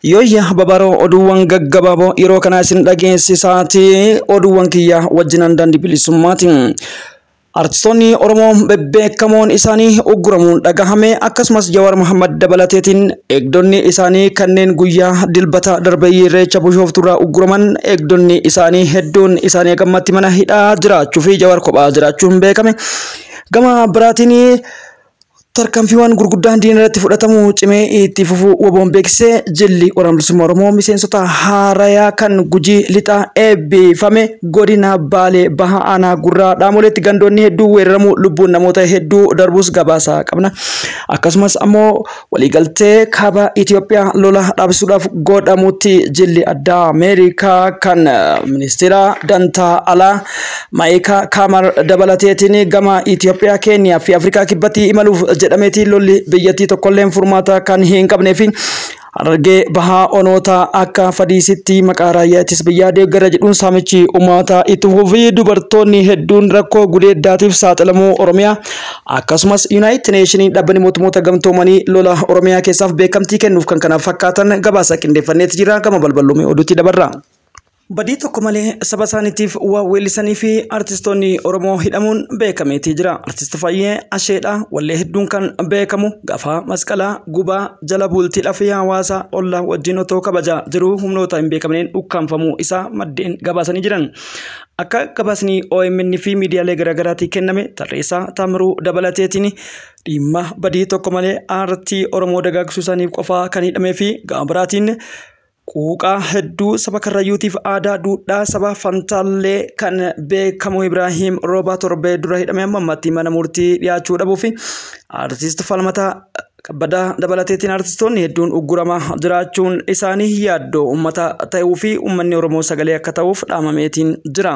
Yooyya babaroo oduuwwan gaggabaaboo yeroo kanaa isin dhageessisaati oduuwwan kiyya wajjinan daandii bilisummaati. Artistoonni Oromoo bebbeekamoon isaanii ugguramuun dhagahame akkasumas Jawaar Mohammad dabalateetiin eegdonni isaanii kanneen guyyaa dilbata darbee Irreecha Bishooftuurraa ugguraman eegdonni isaanii hedduun isaanii gammatti mana hidhaa jiraachuu fi Jawaar kophaa jiraachuun beekame. Gama biraatiin tarkaanfiiwwan gurguddaan diina irratti fudhatamu cimee itti fufuu WBOn beeksisee jilli Waraana Bilisummaa Oromoo miseensota haarayaa kan Gujii Lixaa eebbifame godina Baalee Baha Aanaa Gurraa Dhaamoleetti gandoonni hedduu weeraramu lubbuun namoota hedduu darbuus gabaasaa qabna. Akkasumas ammoo waliigaltee kaaba Itoophiyaa lola dhaabsisuudhaaf godhamutti jilli addaa Ameerikaa kan ministeera dantaa alaa Maayikaa Kaamar dabalateetiin gama Itoophiyaa, Keeniyaa fi Afrikaa kibbatti imaluuf jedhameeti lolli biyyattii tokkolleen furmaata kan hin qabnee fi Harargee Bahaa onoota akka Fadiisitti maqaa raayyaa ittisa biyyaa deeggara jedhuun saamichi uummata itti fufuu fi dubartoonni hedduun rakkoo gudeeddaatiif saaxilamuu Oromiyaa akkasumas Yuunaayitid Neeshinii dhaabbanni mootummoota gamtoomanii lola Oromiyaa keessaaf beekamtii kennuuf kan kana fakkaatan gabaasa qindeeffanneeti jira. Gama balballoomee oduutti dabarra. Badii tokko malee saba isaaniitiif waa weellisanii fi artistoonni Oromoo hidhamuun beekameetii jira. Artist Fayyee Asheedha wallee hedduun kan beekamu gaafa masqalaa gubaa jala bultiidhaa fi hawaasa ollaa wajjin otoo kabajaa jiru humnoota hin beekamneen ukkaanfamuu isaa maddeen gabaasanii jiran. Akka gabaasni OMN fi miidiyaalee garaagaraatiin kenname Tarreessaa Taamiruu dabalateetiin dhimma badii tokko malee aartii Oromoo dagaagsuu isaaniif qofaa kan hidhamee fi gama biraatiin quuqaa hedduu saba Karrayyuutiif aadaa duudhaa saba Fantaallee kan beekamu Ibrahiim Roobaa torbee dura hidhame amma ammatti mana murtii dhiyaachuu dhabuu fi artist Falmataa Kabbadaa dabalateetiin artistoonni hedduun ugguramaa jiraachuun isaanii yaaddoo uummata ta'uu fi uummanni Oromoo sagalee akka ta'uuf dhaamameetiin jira.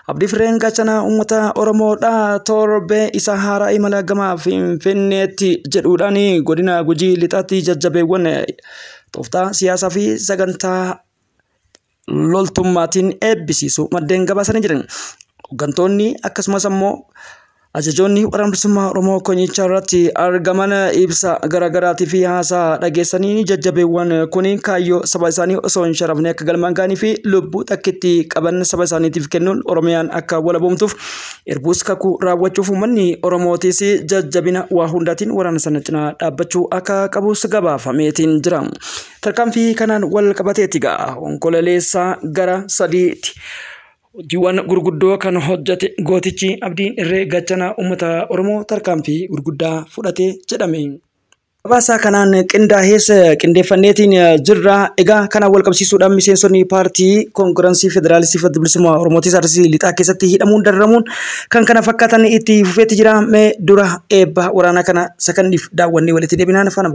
Abdii Fireen Gaachanaa uummata Oromoodha torbee isa haaraa imala gama Finfinneetti jedhuudhaan godina Gujii Lixaatti jajjabeewwan tooftaa siyaasaa fi sagantaa loltummaatiin eebbisiisu maddeen gabaasanii jiran. Hooggantoonni akkasumas ammoo ajajoonni Waraana Bilisummaa Oromoo konyicha irratti argaman ibsa garaagaraatii fi haasaa dhageessanii jajjabeewwan kun kaayyoo saba isaanii osoo hin sharafne akka galmaan ga'anii fi lubbuu takkitti qaban saba isaaniitiif kennuun Oromiyaan akka walaboomtuuf erbuus kakuu raawwachuuf uummanni Oromootis jajjabina waa hundaatiin waraana sana cinaa dhaabbachuu akka qabus gabaafameetiin jira. Tarkaanfii kanaan wal qabateeti ga'a onkololeessaa gara sadiitti. Hojiiwwan gurguddoo kan hojjete gootichi Abdiin Irree Gaachanaa uummata Oromoo tarkaanfii gurguddaa fudhate jedhame. Gabaasaa kanaan qindaa'ees qindeeffanneetiin jirra. Egaa kanaan wal qabsiisuudhaan miseensonni paartii koongirensii federaalistii fi bilisummaa Oromootis Arsii Lixaa keessatti hidhamuun dararamuun kan kana fakkaatan itti fufeetti jira. Mee dura eebba waraanaa kana sakandiif daawwannee walitti deebinaan faana.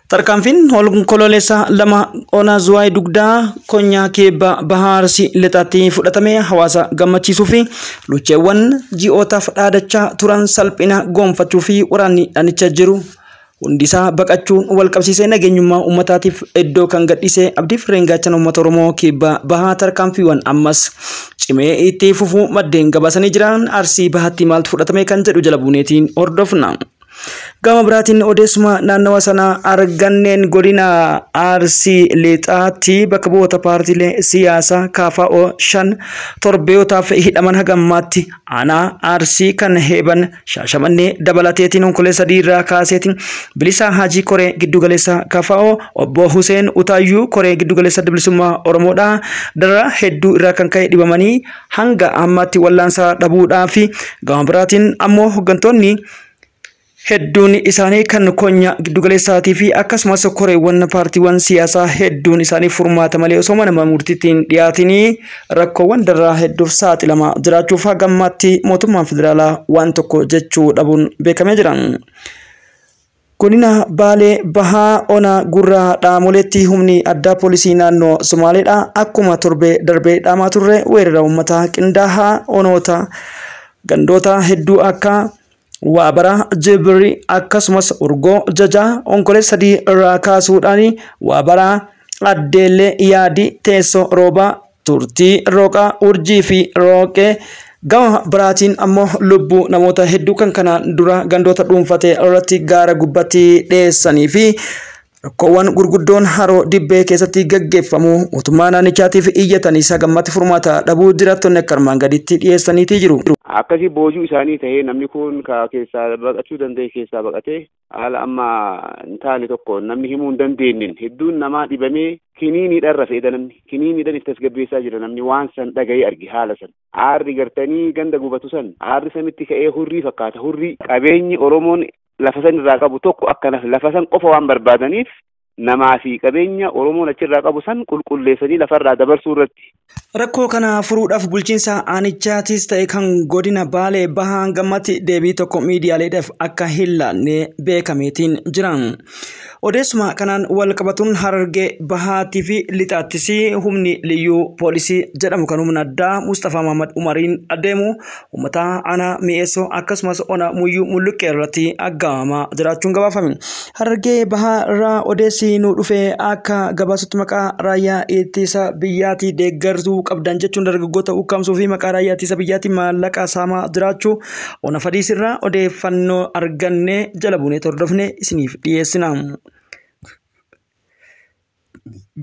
Tarkaanfiin onkololeessa 2 ona Zuwaay Dugdaa Konyaa Keebba Bahaa Arsii Lixaatti fudhatame hawaasa gammachiisuu fi lucheewwan ji'ootaaf dhaadachaa turan salphina gonfachuu fi waraanni dhanicha jiru hundisaa baqachuun wal qabsiisee nageenyummaa uummataatiif iddoo kan gadhiise Abdii Fireen Gaachana uummata Oromoo Kibba Bahaa tarkaanfiiwwan ammas cimee itti fufuu maddeen gabaasanii jiran Arsii Bahaatti maaltu fudhatame kan jedhu jala buuneetiin hordofna. Gama biraatiin odeessuma naannawa sana arganneen godina Arsii Lixaatti bakka bu'oota paartiilee siyaasaa KFO 5 torbeeyotaaf hidhaman hagammaatti aanaa Arsii kan heeban Shaashamannee dabalateetiin onkololeessa 3 irraa kaaseetiin Bilisaa Haajii Koree giddugaleessa KFO obbo Huseen Utaayyuu Koree giddugaleessa bilisummaa Oromoodha dara hedduu irraa kan ka'e dhibamanii hanga ammaatti wallaansaa dhabuudhaa fi gama biraatiin ammoo hooggantoonni hedduun isaanii kan konya giddugaleessaatii fi akkasumas koreewwan paartiiwwan siyaasaa hedduun isaanii furmaata malee osoo mana murtiitiin dhiyaatinii rakkoowwan darraa hedduuf saaxilamaa jiraachuuf hagammaatti mootummaan federaalaa waan tokko jechuu dhabuun beekamee jira. Godina Baalee Bahaa Ona Gurraa Dhaamoleetti humni addaa poolisii naannoo Somaaleedha. Akkuma torbee darbee dhaamaa turre weerara uummataa qindaa'aa onoota gandoota hedduu akka Waabara Jibrii akkasumas Urgoo Jajaa Onkoloolessa 3 irraa kaasuudhaan Waabara Addeellee Yaadii Teessoo Roobaa Turtii Rooqaa Urjii fi Rooqee. Gama biraatiin ammoo lubbuu namoota hedduu kan kanaan dura gandoota dhuunfatee irratti gaara gubbatti dhiyeessanii fi rakkoowwan gurguddoon Haroo Dibbee keessatti gaggeeffamu mootummaa naannichaatiif iyyatanii sagammatti furmaata dhabuu jiraattonni akka armaan gaditti dhiyeessaniitii jiru. Akkasii boojuu isaanii ta'ee namni kun keessaa baqachuu danda'e keessaa baqatee haala amma hin taane tokko namni himuu hin dandeenyeen hedduun namaa dhibamee kiniiniidhaan rafeedha namni kiniiniidhaan itti tasgabbeessaa jira namni waan san dhaga'ee arge haala san aarri gartanii ganda gubatu san aarri sanitti ka'ee hurrii fakkaata hurrii qabeenyi Oromoon lafa san irraa qabu tokko akka lafa san qofa waan barbaadaniif namaa fi qabeenya Oromoon achirraa qabu san qulqulleessanii lafarraa dabarsuu irratti. Rakkoo kana furuudhaaf bulchiinsa aanichaatis ta'e kan godina Baalee Bahaa gammatti deebii tokko miidiyaaleedhaaf akka hin laanne beekameetiin jiran. Odeessuma kanaan wal qabatuun Harargee Bahaatii fi Lixaattis humni liyyuu poolisii jedhamu kan humna addaa Mustafaa Mahamad Umariin adeemu uummata aanaa mi'eessoo akkasumas ona muyyuu mulluqqee irratti aggaamamaa jiraachuun gabaafame. Harargee Bahaa irraa odeessi nu dhufe akka gabaasutti maqaa raayyaa ittisa biyyaatii deeggartuu qabdan jechuun dargaggoota ukkaamsuu fi maqaa raayyaa ittisa biyyaatii maallaqa saamaa jiraachuu ona Fadiis irraa odeeffannoo arganne jala buunee hordofne isiniif dhiyeessina.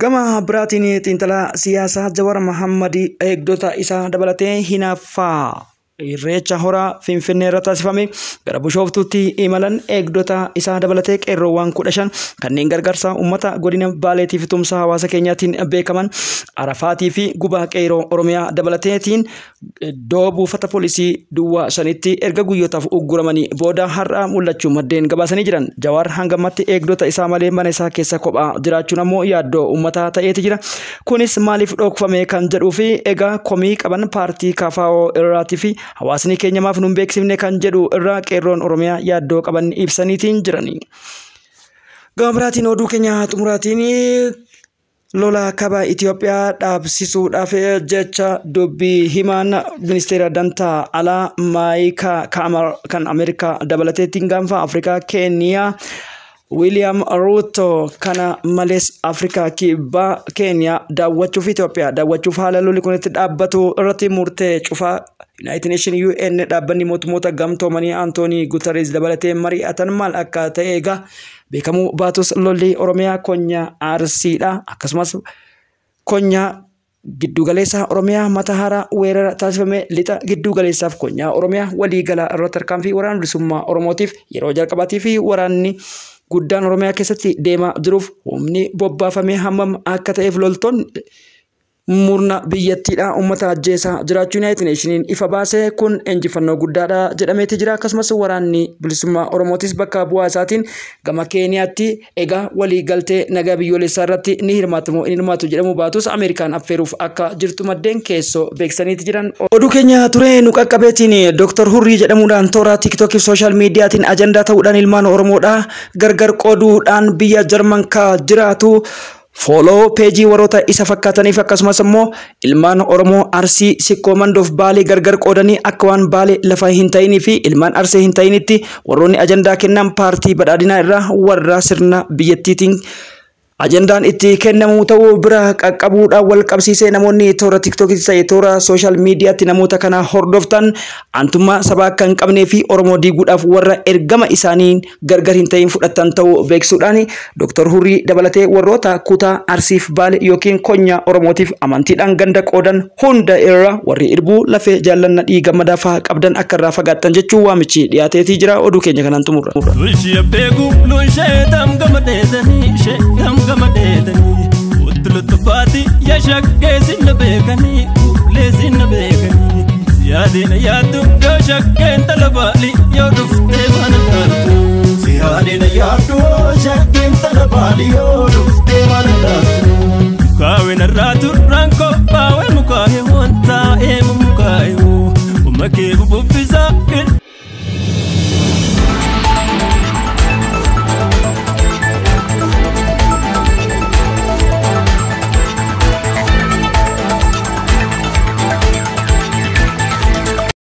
Gama biraatiin xiinxalaa siyaasaa Jawar Mohammad eegdota isaa dabalatee hinaaffaa Irreecha Horaa Finfinnee irra taasifame gara Bishooftuutti imalan eegdota isaa dabalatee qeerroowwan 15 kanneen gargaarsa uummata godina Baaleetiif tumsa hawaasa keenyaatiin beekaman Arafaatii fi Gubaa Qeerroo Oromiyaa dabalateetiin iddoo buufata poolisii Duwwaa 5tti erga guyyootaaf ugguramanii booda har'a mul'achuu maddeen gabaasanii jiran. Jawaar hangammatti eegdota isaa malee mana isaa keessa kophaa jiraachuun ammoo yaaddoo uummataa ta'eeti jira. Kunis maaliif dhokfame kan jedhuu fi egaa komii qaban paartii KFO irraatii fi hawaasni keenya maaf nun beeksifne kan jedhu irraa qeerroon Oromiyaa yaaddoo qaban ibsaniitiin jirani. Gama biraatiin oduu keenya xumuraatiin lola kaba Itoophiyaa dhaabsisuudhaaf jecha dubbii himaan ministeera dantaa alaa Maayikaa kan Ameerikaa dabalateetiin gaanfa Afrikaa Keeniyaa William Ruto kana malees Afrikaa Kibbaa Keeniyaa daawwachuuf Itoophiyaa daawwachuuf haala lolli kun itti dhaabbatu irratti murtee cufaa United Nation UN dhaabbanni mootummoota gamtoomanii Antoonii Guterres dabalatee mari'atan maal akka ta'e egaa beekamuu baatus lolli Oromiyaa konyaa Arsiidha akkasumas konyaa giddugaleessa Oromiyaa Mata Haaraa weerara taasifame lixa giddugaleessaaf konyaa Oromiyaa waliigalaa irratti tarkaanfii waraana bilisummaa Oromootiif yeroo jalqabaatii fi waraanni guddaan Oromiyaa keessatti deemaa jiruuf humni bobbaafame hammam akka ta'eef loltoonni murna biyyattiidha uummata ajjeesaa jiraachuu United Nationiin ifa baase kun injifannoo guddaadha jedhameeti jira. Akkasumas waraanni bilisummaa Oromootis bakka bu'aa isaatiin gama Keeniyaatti egaa walii galtee nagaa biyyoolessaa irratti ni hirmaatu moo hin hirmaatu jedhamu baatus Ameerikaan affeeruuf akka jirtu maddeen keessoo beeksisaniiti jiran. Oduu keenya ture nu qaqqabeetiin Dr. Hurrii jedhamuudhaan toora TikTok fi sooshaal miidiyaatiin ajandaa ta'uudhaan ilmaan Oromoodha gargar qooduudhaan biyya Jarman ka jiraatu fooloo peejii warroota isa fakkaataniif akkasumas immoo ilmaan Oromoo Arsii Sikkoo Mandoof Baalee gargar qoodanii akka waan Baalee lafa hin ta'inii fi ilmaan Arsii hin ta'initti warroonni ajandaa kennan paartii badhaadhinaa irraa warra sirna biyyattiitiin ajandaan itti kennamu ta'uu bira qaqqabuudhaan wal qabsiisee namoonni toora TikTokitti ta'e toora sooshaal miidiyaatti namoota kana hordoftan aantummaa sabaa akka hin qabnee fi Oromoo diiguudhaaf warra ergama isaanii gargar hin ta'in fudhatan ta'uu beeksisuudhaan Dr. Hurrii dabalatee warroota kutaa Arsiif Baale yookiin konyaa Oromootiif amantiidhaan ganda qoodan hunda irra warri irbuu lafee jaallanna dhiiga madaafaa qabdan akka irraa fagaattan jechuun waamichi dhiyaateetii jira. Oduu keenya kanaan xumurra. Utulutufaati yaa sinna beekanii ulee sinna beekanii yaadina yaaddu yoo shakkeen talabaali yoo dhuftee mana taaltu.